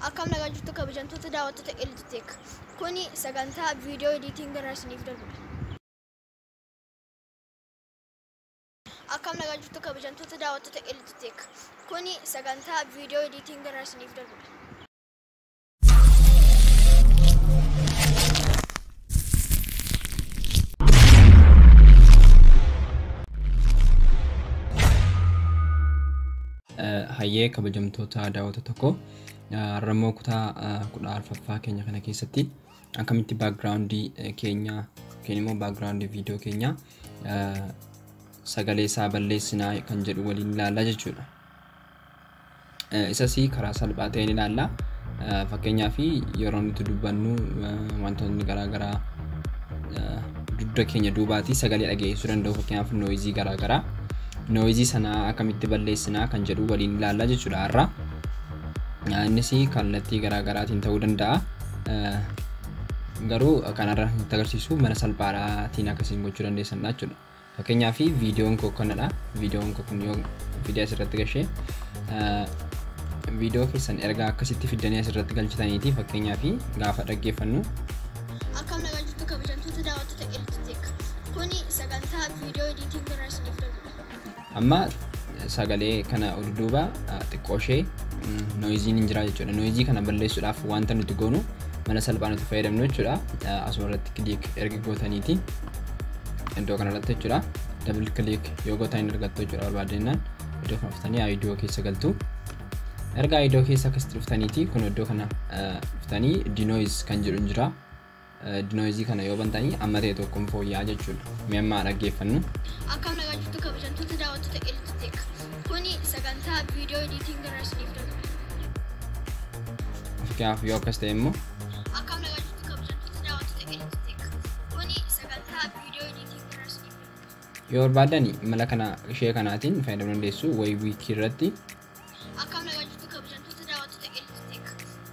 Akkam nagaa jirtu kabajamtoota daawwattoota Eliteek. Kuni sagantaa viidiyoo ediitiin irraa isiniif darbudha. Akkam nagaa jirtu kabajamtoota daawwattoota Eliteek. Kuni sagantaa viidiyoo ediitiin irraa isiniif darbudha. Hayyee kabajamtoota daawwattoota tokko har'ammoo kutaa 14ffaa keenya kana keessatti akkamitti backgroundii keenya yookiin immoo backgroundii viidiyoo keenya sagalee isaa balleessinaa kan jedhu waliin ilaallaa jechuudha. Isas karaa salphaa ta'een ilaalla. Fakkeenyaaf yeroo nuti dubbannu wantoonni garaagaraa dugda keenya duubaati sagalee dhageessisuu danda'u, fakkeenyaaf nooyizii garaagaraa. Nooyizii sana akkamitti balleessinaa kan jedhu waliin ilaallaa jechuudha har'a. Innis kallattii garaagaraatiin ta'uu danda'a. Garuu kanarra nutti agarsiisu mana salphaatiin akkasiin gochuu dandeessanidha jechuudha. Fakkeenyaaf viidiyoon koo kanadha. Viidiyoon koo kun yoo viidiyoo asirratti gashee viidiyoo keessan ergaa akkasitti fiddanii asirratti galchitaniiti fakkeenyaaf gaafa dhaggeeffannu. Akkam nagaa jirtu kabajamtoota daawwattoota Eliteek. Kuni sagantaa viidiyoo ediitiin irraa isiniif darbudha. Amma sagalee kana dudduuba xiqqoo ishee nooyiziin hin jira jechuudha. Nooyizii kana balleessuudhaaf wanta nuti goonu mala salphaa nuti fayyadamnu jechuudha. Asuma irratti click erga gootaniiti iddoo kanarratti jechuudha. Double click yoo gootan hin argattu jechuudha barbaadannaan iddoo kana dhuftanii audio keessa galtu. Erga audio keessa akkasitti dhuftaniiti kun iddoo kana dhuftanii denoise kan jedhu hin jira. Denoise kana yoo bantanii amma ta'e tokkoon fooyya'aa jechuudha. Mee amma dhaggeeffannu. Akkam nagaa jirtu kabajamtoota daawwattoota Eliteek. Kuni sagantaa viidiyoo ediitiin irraa isiniif darbudha. Fakkeenyaaf yoo akkas ta'e immoo Akkam nagaa jirtu kabajamtoota daawwattoota Eliteek. Kuni sagantaa viidiyoo ediitiin irraa isiniif darbudha. Yoo barbaadan mala kana ishee kanaatiin fayyadamuu dandeessu wayii wiikii irratti. Akkam nagaa jirtu kabajamtoota daawwattoota Eliteek.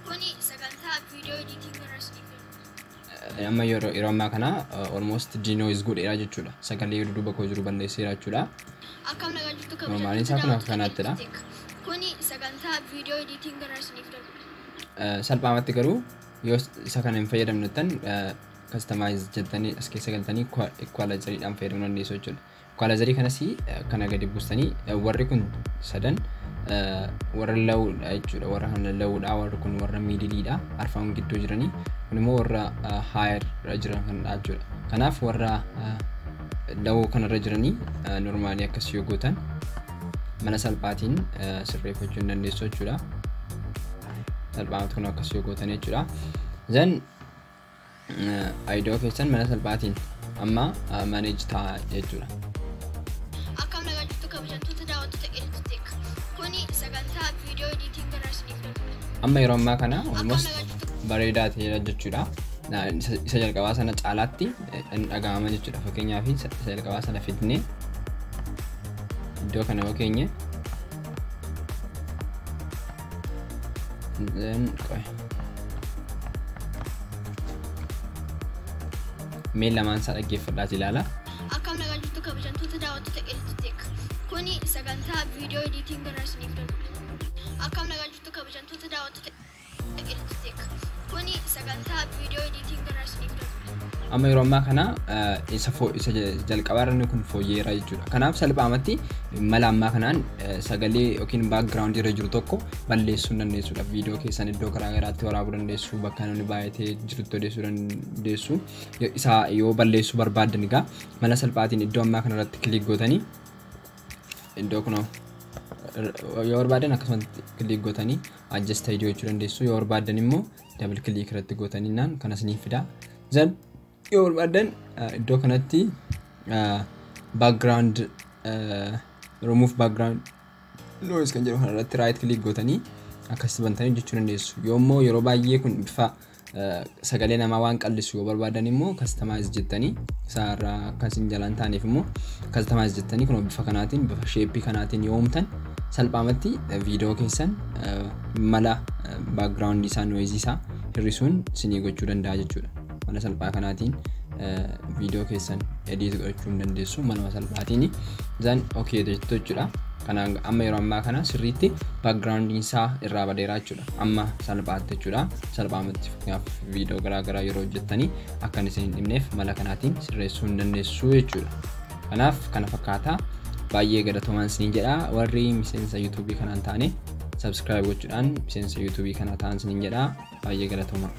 Kuni sagantaa viidiyoo ediitiin irraa isiniif darbudha. Amma yeroo ammaa kana almost denoise godheera jechuudha. Sagalee dudduuba koo jiru balleesseera jechuudha. Akkam nagaa jirtu Normaaliin isaa kun akka kabajamtoota kanaattidha. Eliteek. Kuni sagantaa viidiyoo ediitiin irraa isiniif darbudha. Salphaamatti garuu yoo isa kana hin fayyadamne jettan customize jettanii as keessa galtanii equalizeriidhaan fayyadamuu dandeessu jechuudha. Equalizerii kanas kana gadi buustanii warri kun sadan warra lowudha jechuudha. Warra kana lowudha, warri kun warra miidiliidha, arfan gidduu jiranii. Kun immoo warra higher irra jiran kanadha jechuudha. Kanaaf warra low kanarra jiranii normaalii akkas yoo gootan mala salphaatiin sirreeffachuu hin dandeessu jechuudha. Salphaamatti kun akkas yoo gootan jechuudha. Then audio keessan mala salphaatiin amma manage ta'a jechuudha. Akkam nagaa jirtu kabajamtoota daawwattoota Eliteek. Kuni sagantaa viidiyoo ediitiin irraa isiniif darbudha. Amma yeroo ammaa kana Akkam almost nagaa jirtu bareedaa ta'eera jechuudha. Isa jalqabaa sana caalaatti hin dhaga'ama jechuudha. Fakkeenyaaf isa jalqabaa sana fidnee iddoo kana yoo keenye then qoy mee lamaan isaa dhaggeeffadhaati ilaala. Akkam nagaa jirtu kabajamtoota daawwattoota Eliteek. Kuni sagantaa viidiyoo ediitiin irraa isiniif darbudha. Akkam nagaa jirtu kabajamtoota daawwattoota Eliteek. Kuni sagantaa viidiyoo ediitiin irraa isiniif darbudha. Amma yeroo ammaa kana isa jalqabaa irra inni kun fooyyeera jechuudha. Kanaaf salphaamatti mala ammaa kanaan sagalee yookiin background irra jiru tokko balleessuu hin dandeessuudha. Viidiyoo keessan iddoo garaa garaatti waraabuu dandeessu, bakka namni baay'atee jirutti odeessuu dandeessu. Isa yoo balleessuu barbaaddan egaa mala salphaatiin iddoo ammaa kanarratti click gootanii iddoo kunoo yoo barbaadan akkasumatti click gootanii adjust audio jechuu dandeessu. Yoo barbaadan immoo double click irratti gootanii naan kanas ni fida. Then yoo barbaadan iddoo kanatti background remove background noise kan jedhu kanarratti right click gootanii akkasitti bantanii hojjechuu dandeessu. Yoo immoo yeroo baay'ee kun bifa sagalee namaa waan qallisu yoo barbaadan immoo customize jettanii isaarraa akkasiin jalaan taaneef immoo customize jettanii kun bifa kanaatiin bifa shape kanaatiin yoo uumtan salphaamatti viidiyoo keessan mala background isaa noise isaa hir'isuun isinii gochuu danda'a jechuudha. Mala salphaa kanaatiin viidiyoo keessan edit godhachuu hin dandeessu maluma salphaatiin. Then okay jettu jechuudha. Kanaan amma yeroo ammaa kana sirriitti backgroundiin isaa irraa badeera jechuudha. Amma salphaatti jechuudha. Salphaamatti fakkeenyaaf viidiyoo garaagaraa yeroo hojjettanii akka inni isin hin dhibneef mala kanaatiin sirreessuu hin dandeessu jechuudha. Kanaaf kana fakkaata. Baay'ee galatoomaan isiniin jedha. Warri miseensa YouTubeii kanaan taane subscribe gochuudhaan miseensa YouTubeii kanaa ta'an isiniin jedha. Baay'ee galatoomaa.